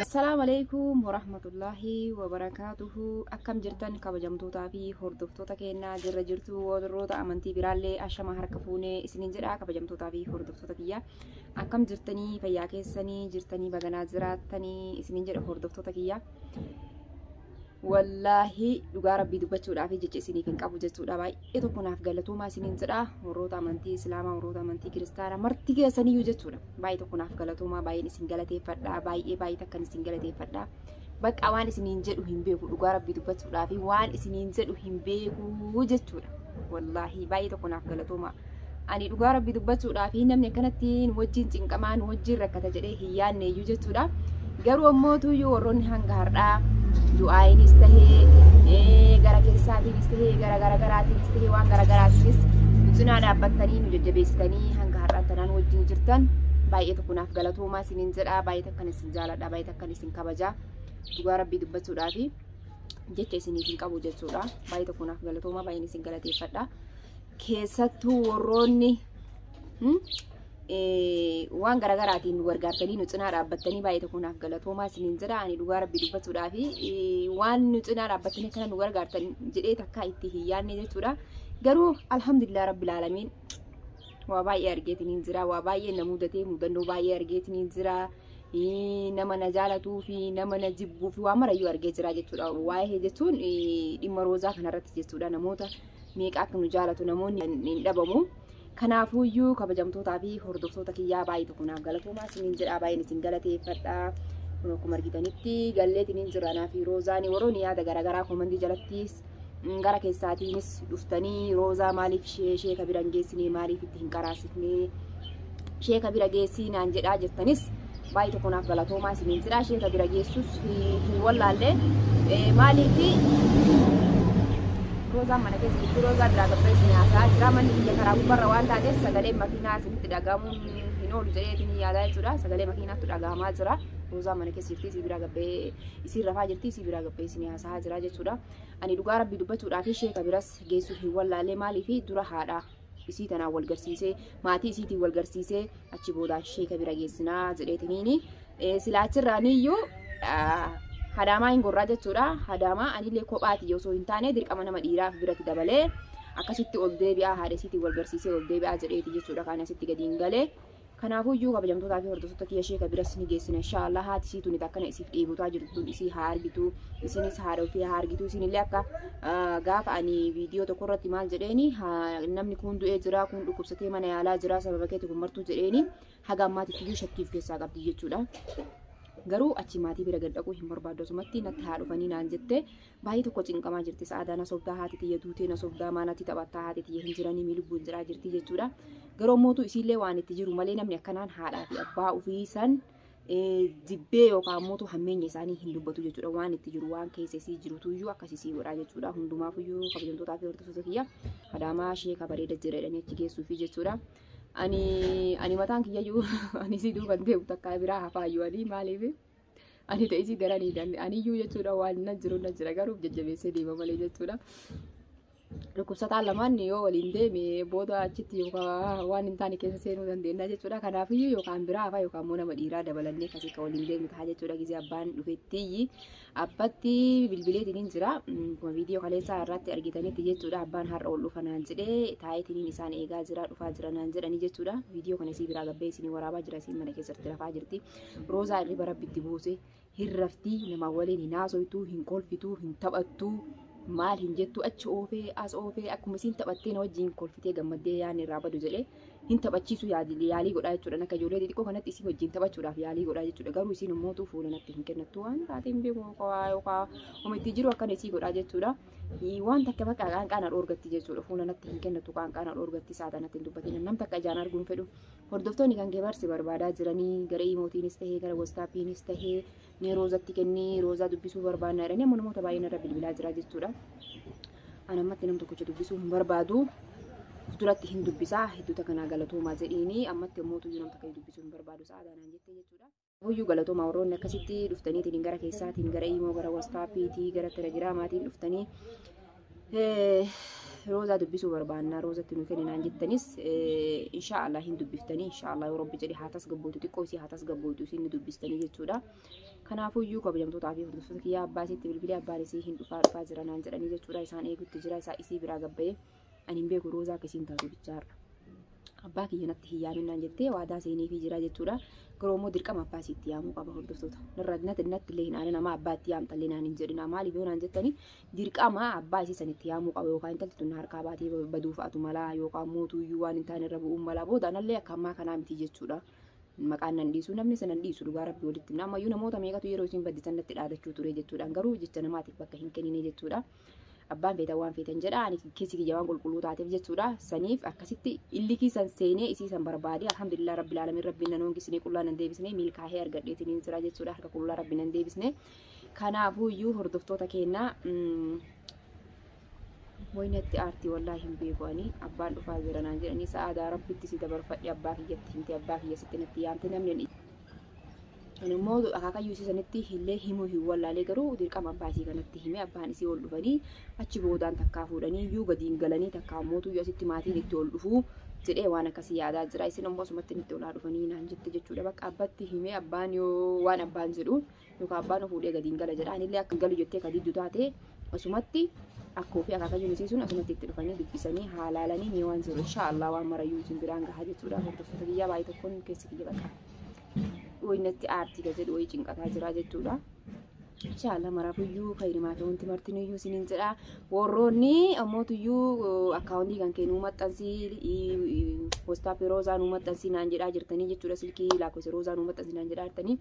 Assalaamu alaikum warahmatullaahi wabarakaatuhu. Akkam jirtan kabajamtootaa fi hordoftoota keenyaa? Jirra jirtu. Warroota amantii biraallee ashama harka fuunee isiniin jedha. Kabajamtootaa fi hordoftoota kiyya, akkam jirtanii? Fayyaa keessanii jirtanii? Baganaa jiraattanii isiniin jedha. Hordoftoota kiyya, wallaahi dhugaa rabbii dubbachuudhaaf jecha isiniif hin qabu jechuudha. Baay'ee tokko naaf galatoomaa isiniin jedha. Warroota amantii islaamaa, warroota amantii kiristaanaa, marti keessaniyyuu jechuudha. Baay'ee tokko naaf galatoomaa, baay'een isin galateeffadha. Baay'ee baay'ee takkan isin galateeffadha. Bakka waan isiniin jedhu hin beeku, dhugaa rabbii dubbachuudhaaf waan isiniin jedhu hin beeku jechuudha. Wallaahi baay'ee tokko naaf galatoomaa. Ani dhugaa rabbii dubbachuudhaaf namni akkanatti nu wajjin cinqamaa, nu wajjin rakkata jedhee hin yaadne iyyuu jechuudha. Garuu ammoo tuyyuu warroonni hanga har'aa du'aayinis tahee, gara keessaatiinis tahee, gara gara garaatiinis tahee, waan gara garaatiinis nu cinaa dhaabbattanii, nu jajjabeessitanii hanga har'aan tanaan wajjin jirtan, baay'ee tokko naaf galatoomaa isiniin jedha. Baay'ee takkan isin jaaladha, baay'ee takkan isin kabaja. Dhugaa rabbii dubbachuudhaafi jecha isiniif hin qabu jechuudha. Baay'ee tokko naaf galatoomaa, baay'een isin galateeffadha. Keessattuu warroonni waan garaagaraatiin nu gargaartanii nu cinaa dhaabbattanii, baay'ee tokko naaf galatoomaa isiniin jedha. Ani dhugaa rabbii dubbachuudhaafi waan nu cinaa dhaabbattanii akkana nu gargaartan jedhee takkaa itti hin yaadne jechuudha. Garuu alhamdulillah rabbil aalamiin, waa baay'ee argeetiniin jira, waa baay'ee na mudatee, mudannoo baay'ee argeetiniin jira. Nama na jaalatuu fi nama na jibbuu fi waan marayyuu argee jira jechuudha. Waa'ee jechuun dhimma roozaa kanarratti jechuudha. Namoota meeqa akka nu jaalatu namoonni hin dhabamu. Kanaafuyyuu kabajamtootaa fi hordoftoota kiyyaa, baay'ee tokko naaf galatoomaa isiniin jedha, baay'een isin galateeffadha. Kun akkuma argitanitti galleetiniin jira naa fi roozaanii. Warroonni yaada garaagaraa koomantii jalattis gara keessaatiinis dhuftanii, roozaa maaliif sheeka bira hin geessine, maaliif itti hin qaraasifne, sheeka bira geessii naan jedhaa jirtanis, baay'ee tokko naaf galatoomaa isiniin jedha. Sheeka bira geessus hin wallaalle. Maaliif roozaan mana keessa jirti, roozaa biraa gabbee isin haasa'aa jira. Manni biyya karaa gubbarra waan taateef sagaleen makiinaa isinitti dhagahamuun hin oolu jedheetiin yaadaa jechuudha. Sagalee makiinaatu dhagahamaa jira. Roozaan mana keessa jirti, isii biraa gabbee, isiin rafaa jirti, isii biraa gabbee isin haasa'aa jira jechuudha. Ani dhugaa rabbii dubbachuudhaaf sheeka biras geessuu hin wallaalle. Maaliif dura haadha isii tanaan wal garsiisee, maatii isiitiin wal garsiisee, achi boodaan sheeka bira geessinaa jedheetiniini silaachirraaniyyuu hadaamaa hin gorraa jechuudha. Hadaamaa anillee kophaati osoo hin taane dirqama nama dhiiraaf biratti dabalee akkasitti ol deebi'aa, haadha isiitiin wal garsiisee ol deebi'aa jedheeti jechuudha kan asitti gadi hin galee. Kanaafuyyuu kabajamtootaa fi hordoftoota kiyya, sheeka biras ni geessina inshaallah. Haati isii tuni akkana isiif dheebotaa jirtu isii haa argitu, isinis haadha ofii haa argitu. Isinillee akka gaafa ani viidiyoo tokko irratti maal jedheeni, namni kun du'ee jira, kun dhukkubsatee mana yaalaa jira, sababa keeti kun martuu jedheeni, haga ammaatitti iyyuu shakkiif keessaa qabdi jechuudha. Garuu achi maatii bira gad dhaquu hin barbaaddu, asumatti natti haa dhufanii naan jette. Baay'ee tokko cinqamaa jirti. Sa'aadaa na sobdaa, haati tiyya duutee na sobdaa, maanatti taphattaa, haati tiyya hin jiranii mi lubbuun jiraa jirti jechuudha. Garuu mootu isiillee waan itti jiru malee namni akkanaan haadhaa fi abbaa ofii san jibbee yookaan mootu hammeenya isaanii hin dubbatu jechuudha. Waan itti jiru, waan keessa isii jirutuyyuu akkasii sii godhaa jechuudha. Hundumaafuyyuu kabajamtootaa fi hordoftoota kiyya, hadaamaa sheeka bareeda jira jedhanii achi geessuufi jechuudha. Ani mataan kiyyayyuu ani isii duuban deemu takkaa biraa hafaayyuu. Ani maaliif ani ta'e isii daranii aniyyuu jechuudha, waan na jiru na jira, garuu jajjabeessee deema malee jechuudha. Dhukkubsataan lamaan yoo waliin deeme booda achitti yookaan waan hin taane keessa seenuu dandeenya jechuudha. Kanaafiyyuu yookaan biraa hafaa yookaan immoo nama dhiiraa dabalannee akkasii akka waliin deemnu ta'a jechuudha. Gizee abbaan dhufetti abbatti bilbileetiin hin jira. Akkuma viidiyoo kaleessaa irratti argitanitti jechuudha. Abbaan har'a ol dhufa naan jedhee taa'eetiin isaan eegaa jira, dhufaa jira naan jedhanii jechuudha. Viidiyoo kana isii biraa gabbee isinii waraabaa jira. Isiin mana keessatti rafaa jirti. Roozaa irriba rabbitti buuse, hin raftii, nama waliin hin haasoytuu, hin kolfituu, hin taphattuu, maal hin jettu. Achi oofee as oofee akkuma isiin taphattee na wajjin kolfitee gammaddee yaadni irraa badu jedhee hin taphachiisu yaalii godhaa jechuudha. Akka ijoollee xixiqqoo kanatti isii wajjin taphachuudhaaf yaalii godhaa jechuudha. Garuu isiin immoo fuula natti hin kennattu, waan taate hin beeku yookaan oma itti jiru akkana isii godhaa jechuudha. Waan takka bakka qaanqaa na dhoorgatti jechuudha. Fuula natti hin kennattu, qaanqaa na dhoorgatti, saata natti hin dubbatin. Nam takka ijaan arguun fedhu. Hordoftoonni kan kee barsi barbaadaa jiranii gara imootiinis tahee gara WhatsAppiinis tahee, mee roozatti kennii, roozaa dubbisuu barbaannaa jedhanii amma namoota baay'een irra bilbilaa jira jechuudha. Ani ammatti nam tokkicha dubbisuu hin barbaadu. Duratti hin dubbisaa, hedduuta kanaa galatoomaa jedhiini, ammatti immoo tuyyuu nam takka dubbisuu hin barbaadu sa'aadaa naan jette jechuudha. Guyyuu galatoomaa warroonni akkasitti dhuftaniitiin gara keessaatiin, gara imoo, gara WhatsAppiitii, gara Telegramaatiin dhuftanii Roozaa dubbisuu barbaannaa Roozatti nu kenninaan jettanis inshaallah hin dubbiftanii inshaallah yoo Rabbi jedhe haa tasgabbootu xiqqoo isii haa tasgabbootu isin ni dubbistanii jechuudha. Kanaafuyyuu kabajamtootaa fi hordoftoota kiyyaa abbaa isiitti bilbilee abbaan isii hin dhufaa dhufaa jira naan jedhanii jechuudha. Isaan eegutti jira isaa isii biraa gabbayee ani hin beeku Roozaa akka isiin taatu bichaarra. Abbaa kiyya natti hin yaamin naan jettee waadaa seeneefii jira jechuudha. Garuu immoo dirqama abbaa isiitti yaamuu qaba hordoftoota. Narra natti natti illee hin aanin amaa abbaa itti yaamtallee naan hin jedhina. Maaliif yoo naan jettani dirqama abbaa isii san itti yaamuu qaba yookaan intalti tun harkaa baatee baduu fa'atu malaa yookaan mootuyyuu waan hin taane irra bu'uun malaa booda anallee akka ammaa kanaa miti jechuudha. Maqaan nan dhiisu namni sana dhiisu dhugaa Rabbi walitti himna. Ammayyuu namoota meeqatu yeroo isin baddisan natti dhaadachuu ture jechuudha. Garuu jecha namaatiif bakka hin kennine jechuudha. Abbaan feetan waan feetan jedha ani keessi kiyya waan qulqulluu taateef jechuudha. Saniif akkasitti illikii san seenee isii san barbaade alhamdulillah rabbil alamin rabbiin nan hongisnee qullaa nan deebisnee milkaa'ee argadheetiin jira jechuudha. Harka qullaa rabbi nan deebisnee. Kanaafuu iyyuu hordoftoota keenyaa waynatti aartii wallaahi hin beeku ani abbaan dhufaa jira naan jedhanii sa'aadaa rabbitti si dabarfadhe abbaa kiyyatti himte abbaa kiyya sitti natti yaamte namni ani immoo akaakayyuu isii sanitti illee himuu hin wallaalee garuu dirqama abbaa isii kanatti hime abbaan isii ol dhufanii achi boodaan takkaa fuudhanii iyyuu gadiin galanii takkaa mootuu iyyuu asitti maatiin itti ol dhufuu jedhee waan akkasii yaadaa jira isin immoo asumatti itti olaa dhufanii naan jette jechuudha bakka abbatti hime abbaan yoo waan abbaan jedhu yookaan abbaan fuudhee gadiin gala jedha anillee akka galu jettee ka diddu taate asumatti akkoo fi akaakayyuun isii sun asumatti itti dhufanii dubbisanii haalaalanii ni waan jiru inshaallah waan marayyuu isin biraan gahaa jechuudha hordoftoota kiyyaa baay'ee tokkoon keessi kiyya bakka waynatti aartii ka jedhu wayii cinqataa jira jechuudha. Inshallah maraafuyyuu kayrimaa fi wanti martinuyyuu isiniin jedha. Warroonni ammootuyyuu akkaawuntii kan kee nuu maxxansii WhatsApp Roozaa nuu maxxansii naan jedhaa jirtanii jechuudha. Silkii lakkoofsa Roozaa nuu maxxansii naan jedhaa jirtanii.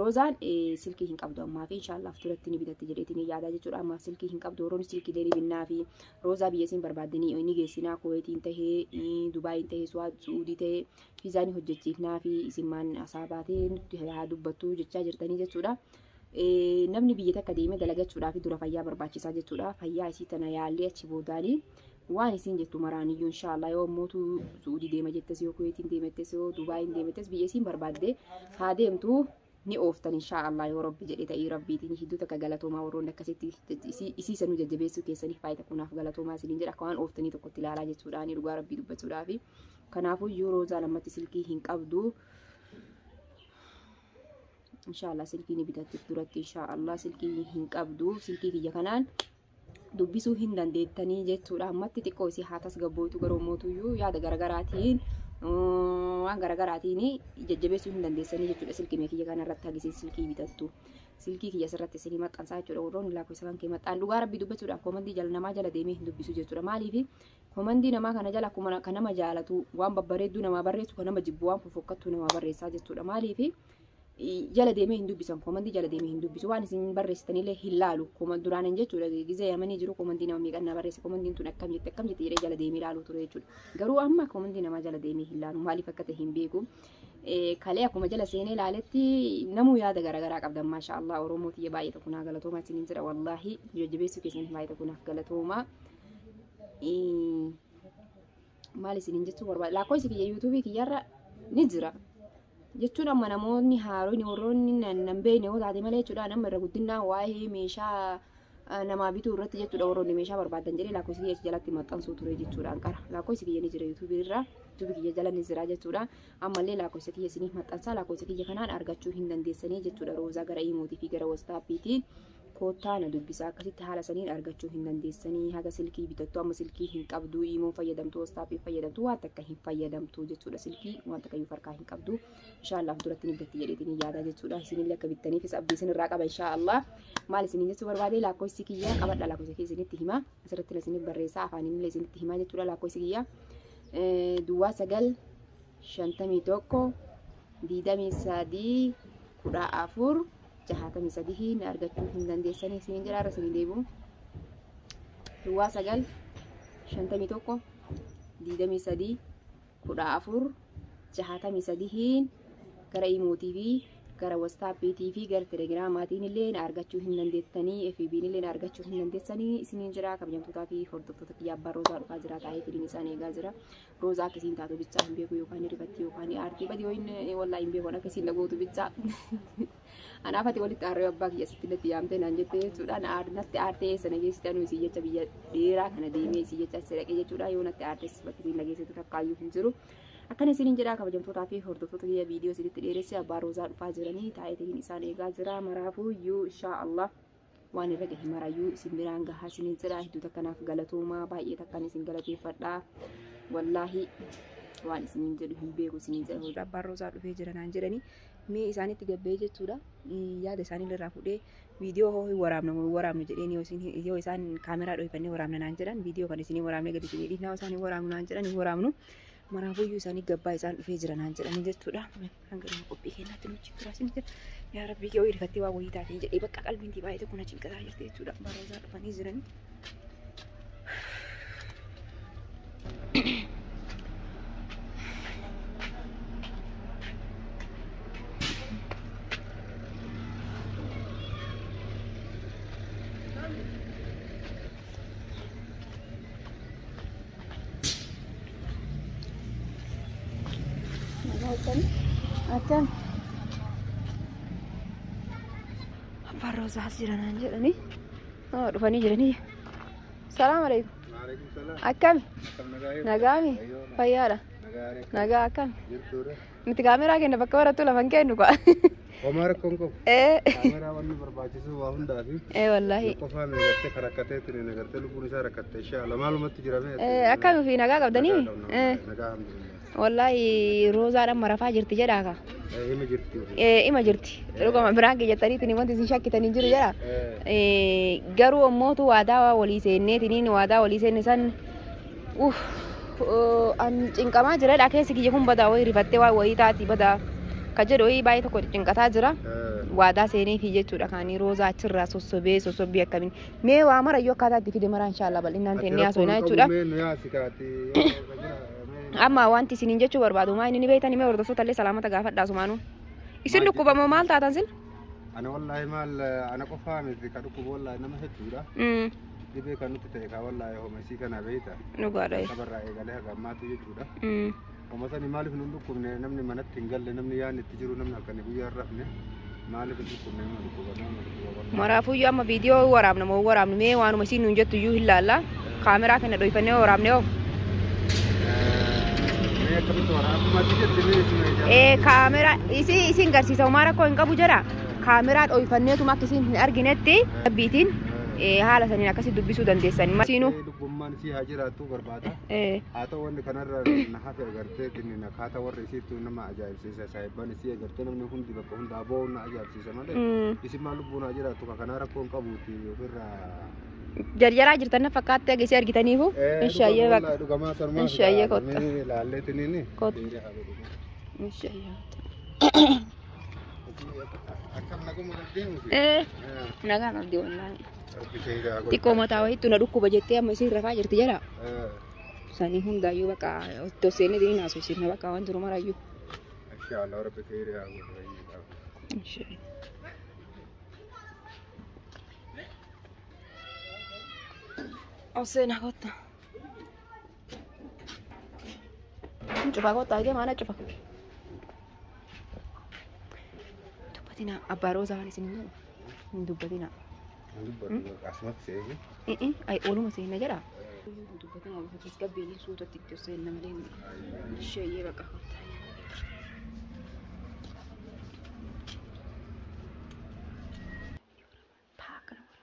Roozaan silkii hin qabdu ammaa fi inshallah duratti ni bitatti jedheetiin yaadaa jechuudha. Ammaaf silkii hin qabdu warroonni silkii illee ni binnaa fi Roozaa biyya isin barbaaddanii ni geessinaa Kuweetiin tahee Dubaayin tahee Suudii tahee fiizaa ni hojjechiifnaa fi isin maan asaa baatee nutti haa dubbattu jechaa jirtanii jechuudha. Namni biyya takka deemee dalagachuudhaaf dura fayyaa barbaachisaa jechuudha. Fayyaa isii tana yaallee achi boodaanii waan isiin jettu maraaniyyuu inshaallah yoo mootu Suudii deema jettes yoo Kuweetiin deemettes yoo Dubaayin deemettes biyya isiin barbaadde haa deemtu ni ooftan inshaallah yoo Rabbi jedhe ta'ii Rabbiitiin hedduu takka galatoomaa warroonni akkasitti isii sanuu jajjabeessuu keessaniif faayida kunaaf galatoomaa isiniin jedha akka waan ooftanii tokkotti ilaalaa jechuudha ni dhugaa Rabbii dubbachuudhaafi. Kanaafuu yoo Roozaan ammatti silkii hin qabdu inshaallah silkii ni bitatti duratti inshaallah silkii hin qabdu silkii kiyya kanaan dubbisuu hin dandeettanii jechuudha. Ammatti xiqqoo isii haa tasgabbooytu garuu mootuyyuu yaada garagaraatiin waan garagaraatiin jajjabeessuu hin dandeessanii jechuudha. Silkii kiyya kanarratti hagisiin silkii bitattu. Silkii kiyya asirratti isinii maxxansaa jechuudha. Warroonni lakkoofsa kan kee maxxan dhugaa Rabbii dubbachuudhaaf koomandii jala namaa jala deemee hin dubbisu jechuudha. Maaliif koomandii namaa kana jala akkuma kan nama jaalatu waan babbareedduu namaa barreessu kan nama jibbu waan fofokkattuu namaa barreessaa jechuudha. Maaliif jala deemee hin dubbisan koomandii jala deemee hin dubbisu waan isin barreessitanillee hin laalu duraan hin jechuudha. Gizee yamanii jiru koomandii nama meeqannaa barreesse koomandiin tun akkam jette akkam jette jedhee jala deemee ilaaluu ture jechuudha. Garuu amma koomandii namaa jala deemee hin laalu maaliif akka ta'e hin beeku. Kalee akkuma jala seenee ilaaletti namuu yaada garaagaraa qabdan maasha Allah Oromoo tiyya baay'ee tokko naa galatoomaa isiniin jedha wallaahi jajjabeessuu keessaniif baay'ee tokko naaf galatoomaa. Maal isiniin jechuu barbaada lakkoofsi kiyya yuutuubii kiyyarra ni jira. Jechuun amma namoonni haaronni warroonni nan beekne yoo taate malee jechuudha nama irra guddinaa waa'ee meeshaa namaa bituu irratti jechuudha warroonni meeshaa barbaadan jedhee lakkoofsi kiyya jalatti maxxansuu ture jechuudha anqara lakkoofsi kiyya ni jira yuutuubii irra yuutuubii kiyya jala ni jira jechuudha ammallee lakkoofsa kiyya isiniif maxxansaa lakkoofsa kiyya kanaan argachuu hin dandeessanii jechuudha Roozaa gara iimootii fi gara wastaappiitiin koottaa na dubbisaa akkasitti haala saniin argachuu hin dandeessanii haga silkii bitattu amma silkii hin qabdu iimoon fayyadamtu wastaappii fayyadamtu waan takka hin fayyadamtu jechuudha silkii waan takka iyyuu farkaa hin qabdu inshaallah duratti ni bitatti jedheetiin yaadaa jechuudha isinillee akka bittaniifis abdii isinirraa qaba inshaallah maal isiniin jechuu barbaade lakkoofsi kiyya qabadha lakkoofsa kiyya isinitti hima asirratti isiniif barreessaa afaaniinillee isinitti himaa jechuudha lakkoofsi kiyya duwwaa 9 51 23 14 63 na argachuu hin dandeessanii isiniin jedha irra isinii deebi'u. Duwwaa 9 51 23 14 63 gara imootii fi Gara WhatsAppiitii fi gara Telegiraamaatiin illee na argachuu hin dandeettanii, FB'n illee na argachuu hin dandeessanii isiniin jira. Kabajamtootaa fi hordoftoota kiyya abbaa Roozaa dhufaa jira, taa'ee firiin isaan eegaa jira. Roozaa akkasiin taatu bichaa hin beeku, yookaan rifatti yookaan aartii badi yoo inni wallaahi hin beeku akkasiin dhagootu bichaa. Anaaf ati walitti aarree abbaa kiyya sitti natti yaamtee naan jettee jechuudha. Natti aartee eessa na geessitan isii jecha biyya dheeraa kana deemee isii jecha achi dhaqee jechuudha. Yoo natti aartes bakki isiin na geessitu takkaayyuu hin jiru. Akkana isiniin jedhaa kabajamtootaa fi hordoftoota kiyya, viidiyoo isinitti dheeresse. Abbaa Roozaa dhufaa jiranii taa'eetiin isaan eegaa jira. Maraafuu iyyuu inshaa Allah waan irra gahe marayyuu isin biraan gahaa isiniin jedha. Hedduu takkanaaf galatoomaa, baay'ee takkaan isin galateeffadha. Wallaahi waan isiniin jedhu hin beeku isiniin jedha. Abbaan Roozaa dhufee jira naan jedhanii mee isaanitti gabbee jechuudha. Yaada isaanii irraa fuudhee viidiyoo hoo hin waraabna moo hin waraabnu jedheen, yoo isaan kaameraa dhohifannee waraabna naan jedhan viidiyoo kan isinii waraabnee gadi isinii dhiifnaa, isaan hin waraabnu naan jedhan hin waraabnu. Maraafuyyuu isaanii gabbaa isaan dhufee jira naan jedhanii jechuudha. Hanga dhuma qophii keenyaatti nu wajjin turaa isin jira. Yaa Rabbii kee rifattee waa wayii taatee jedhee bakka qalbiin tii baay'ee tokko na cinqataa jirti jechuudha. Abbaan Roozaa dhufanii jiranii. Akkam? Abbaan Roozaa as jira naan jedhanii. Dhufanii jiranii. Salaam alaikum. Akkam? Nagaami? Fayyaadha. Nagaa akkam? Nuti kaameraa keenya bakka barattu lafa hin kennu kwa. Homaa rakkoon qabu. Kaameraa wanni barbaachisu waa hundaa fi Ee wallaahi. qofaa agartee kan rakkatee ture agartee lubbuun isaa rakkatte inshaa maalumatti jira mee. Akkam fi nagaa qabdanii? Nagaa alhamdulillah. Wallaahi Roozaadhaan marafaa jirti jedhaa ka. Hima jirti. Ima jirti. Dhuguma biraan jettaniitiin wanti isin shakkitanii jiru jedha. Garuu ammootu waadaa walii seenneetiniin waadaa walii seenne san an cinqamaa jira keessa kiyya kun badaa wayii rifattee waa wayii taati badaa ka jedhu wayii baay'ee tokko cinqataa jira. Waadaa seeneefi jechuudha kaanii Roozaa achirraa sossobee sossobbii akkamiin mee waa marayyuu akkaataa itti fide maraa inshaallah bal'inaan teennee haasofnaa jechuudha. Amma wanti isiniin jechuu barbaadu maa inni ni beeytanii mee hordoftoota illee salaamata gaafadhaa sumaanuu. Isin dhukkubamoo maal taatan sin? Ana wallaahi maal ana qofaa miti ka dhukkuba, wallaahi nama hedduudha. Dhibee kan nutti ta'e ka wallaahi homa isii kana beeyta. Dhugaadha. Sabarraa eegalee haga ammaatu jechuudha. Homa sani maaliif nu dhukkubne, namni manatti hin galle, namni yaadni itti jiru, namni halkanii guyyaa hin rafne maaliif hin dhukkubne, nama dhukkuba nama dhukkuba. Maraafuyyuu amma viidiyoo waraabna moo waraabnu mee waanuma isiin nuun jettu iyyuu hin laalla. Kaameraa kana dhoyfannee waraabne hoo? Mee akkamitti waraabumatti jette mee isuma ijaa. Ee kaameraa isin garsiisa homaa rakkoo hin qabu jedha. Kaameraa dhoyfanneetuma akka isin hin arginetti rabbiitiin haala saniin akkasitti dubbisuu dandeessan. Siinuu. Lubbummaan isii haa jiraattu barbaada. Haa ta'u wanni kanarra na hafe agartee kinni akkaataa warra isiittu nama ajaa'ibsiisa, saayibban isii agartee namni hundi bakka hundaa boo'uun na ajaa'ibsiisa malee isin maal lubbuun haa jiraattu ka kanaa rakkoo hin qabuuti ofirraa. Jarjaraa jirtan na fakkaatte agisee argitaniifu. Inshaayyee bakka. Dhugamaa sanumaa. Inshaayyee kotta. Laalleetiniini. Kotta. Inshaayyee. Akkam naguma deemuufi? Nagaa qabdi wallaahi. Xiqqoo mataa wayiitu na dhukkuba jettee amma isiin rafaa jirti jedha. Sanii hundaayyuu bakka itti seennee diriin haasofsiifna bakka waan jiru marayyuu. Inshaallah rabbi khayrii haa godhu. Inshaallah. Oseenaa kotta. Cufa kotta ayidee maana cufa. Dubbatina abbaa Roozaa waan isin hin jedhu. Hin dubbatina. Asumatti seefi. Ay ooluma seenna jedha. Dubbatina ooluma tasgabbeeni suutatti itti seenna malee isheeyyee bakka kotta. Taa akkana godha.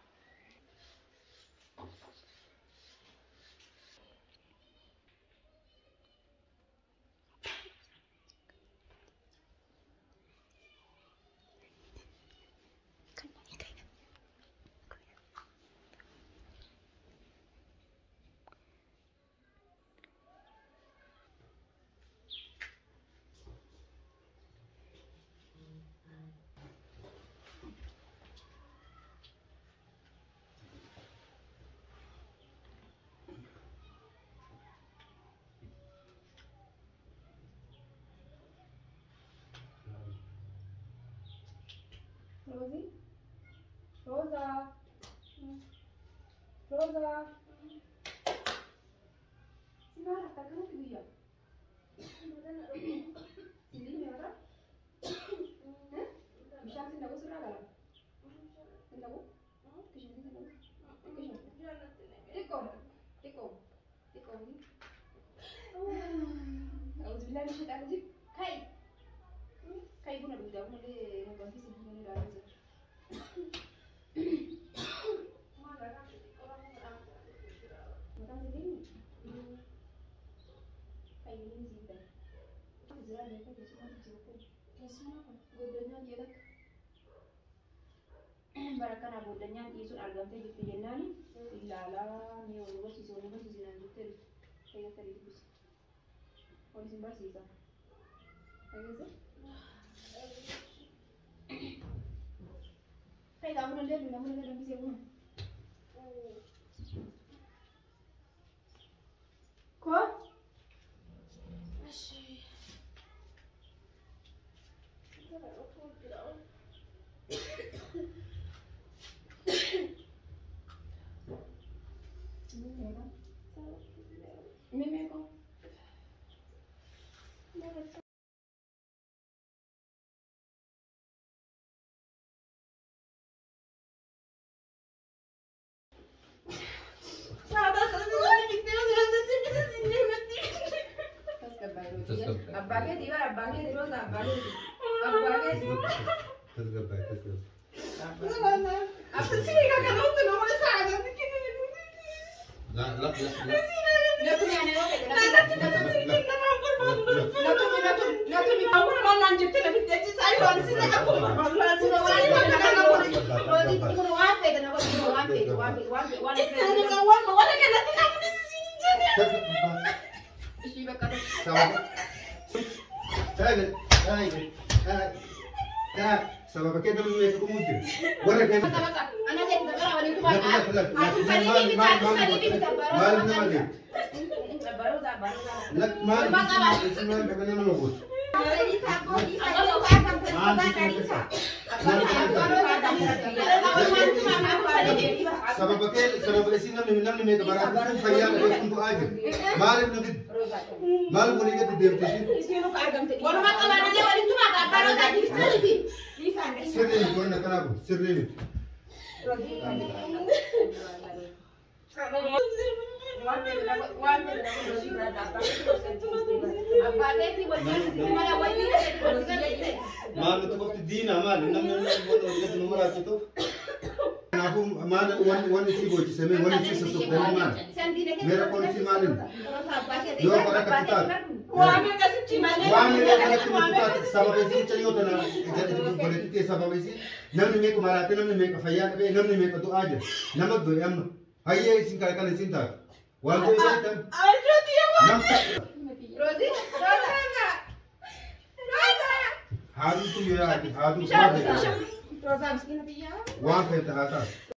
Rozi? Roza? Roza? Si maal akka kanatti guyyaa? Illi nyaata? Bishaan sin dhaqu sirraa gara? Sin dhaqu? Kishin sin dhaqu? Kishin? Xiqqoo? Xiqqoo? Xiqqoo? أعوذ بالله من الشيطان الرجيم. كاي كاي بنا بنا بنا ليه نبغى في سبيل الله لا. Barakana boodanyaan dhiisuun argamtee jirti jennaani ilaalaa mee wal barsiisa wal barsiisinaan jettee dhufte fayyada dubbisa. Wal isin barsiisa. Dhageesse? Fayyada buna illee buna buna illee danfisee buna. Koo? Haaduu